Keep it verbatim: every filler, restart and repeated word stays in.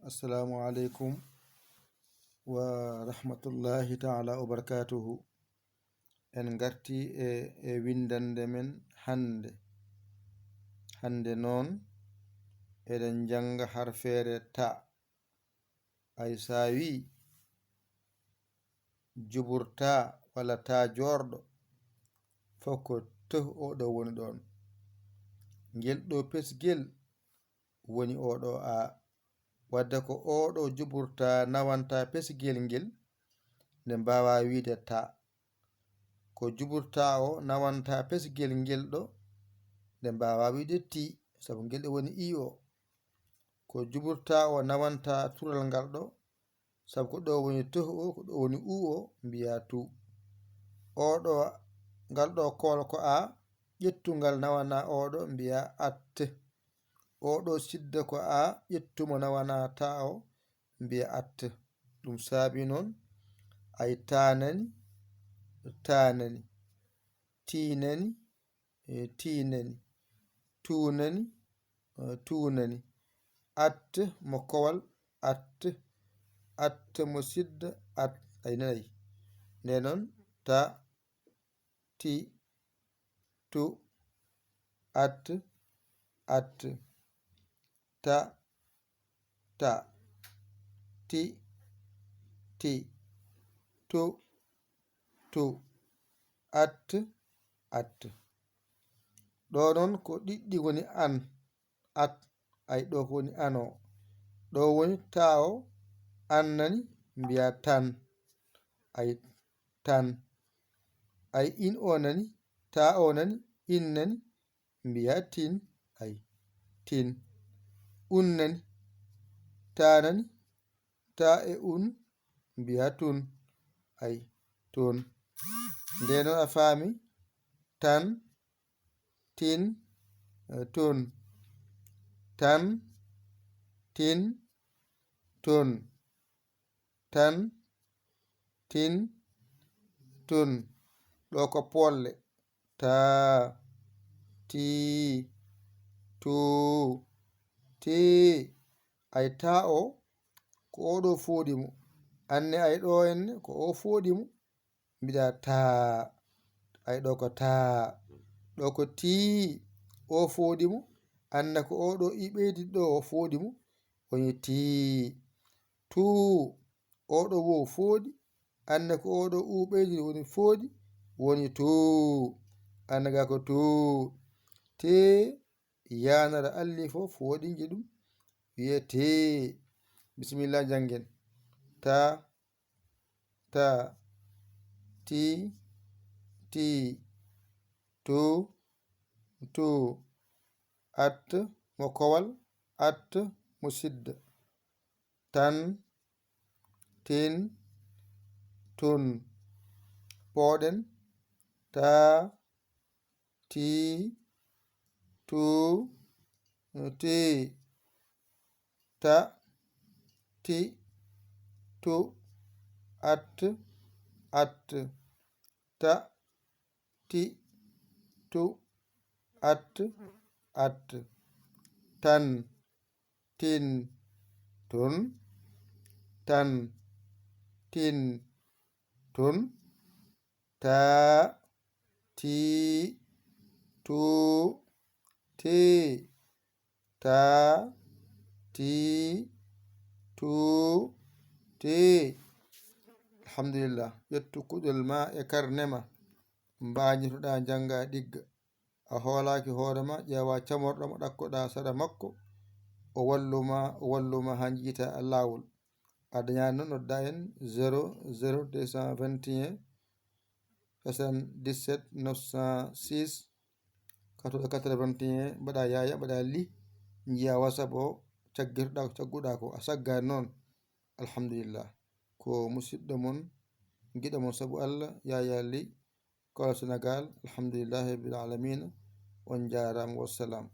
Assalamu aleykum wa rahmatullahi taala wa barakatuhu. En ngarti e, e winndannde men hannde. Hannde noon, eɗen njannga harfeere ta. Ay, so a wii juburta walla ta joorɗo, fof ko teh oo ɗoo woni ɗoon. Ngel ɗoo pesgel woni oo ɗoo a. Wadde ko oo ɗoo juburta nawanta pesgel ngel, nde mbaawaa wiyde ta. Ko juburta o nawanta pesgel ngel ɗoo, nde mbaawaa wiyde ti, sabu ngel ɗoo woni i o. Ko juburta o nawanta tural ngal ɗoo, sabu ko ɗoo woni teh o, ko ɗoo woni u o, mbiyaa tu. Oo ɗoo, ngal ɗoo kool ko a, ƴettu ngal nawana oo ɗoo, mbiyaa at. Oo ɗoo sidda ko a, ƴettu mo nawana ta o, mbiyaa at. Ɗum saabi noon, ay, ta nani, ta nani, ti nani, e, ti nani, tu nani, e, tu nani. At mo kowal, at, at mo sidda, at, ay, nani. Nde noon, ta, ti, tu, at, at, ta, ta, ti, ti, tu, tu, at, at. Ɗoo noon ko ɗiɗɗi woni an, at, ay, ɗoo ko woni an o. Ɗoo woni ta o, an nani, mbiyaa tan, ay, tan. Ay, in o nani, ta o nani, in nani, mbiyaa tin, ay, tin. Un nani, ta nani, ta e un, mbiyaa tun, ay, tun. Nde noon a faami, tan, tin, eh, tun. Tan, tin, tun. Tan, tin, tun. Ɗoo ko poolle. Ta, ti, tu, ti. Ay, ta o, ko oo ɗoo fooɗi mo. Anne, ay, ɗoo enne, ko oo fooɗi mo. Mbiɗa ta. Ay, ɗoo ko ta. Ɗoo ko ti, oo fooɗi mo. Anne ko oo ɗoo i ɓeydi ɗoo o fooɗi mo. Woni ti. Tu. Oo ɗoo wo fooɗi. Anne ko oo ɗoo u ɓeydi woni fooɗi. Woni tu. Anne ga ko tu. Te, yaanara alli fof fooɗinji ɗum. Wiyee te. Bisimilla, njanngen. Ta, ta, ti, ti, tu, tu, at, mo kowal, at, mo sidda, tan, tin, tun. Pooɗen, ta, ti, tu, ti, ta, ti, tu, at, at, ta, ti, tu, at, at, tan, tin, tun, tan, tin, tun, ta, ti, tu, ti, ta, ti, tu, ti. Alhamdulillah. Ƴettu kuɗol ma e karne ma, mbañotoɗaa, njannga, ɗigga. A hoolaaki hoore ma, ƴeewa camorɗo ma, ɗakkoɗaa sara makko, o wallu ma, o wallu ma haa njiita laawol. A dañaani noon, nodda en zéro zéro deux cent vingt et un soixante-dix-sept neuf cent six, quatorze quatre-vingt-un, mbaɗa yaaya, mbaɗa li, njiya WhatsApp o, caggirɗa ko cagguɗa ko, a saggaani noon. Alhamdulillah. Ko musidɗo mon, giɗo mon sabu Allah, Yaya Ly, Kolo Senegal. Alhamdulillahi rabbil alamina. On njaaraama, wassalam.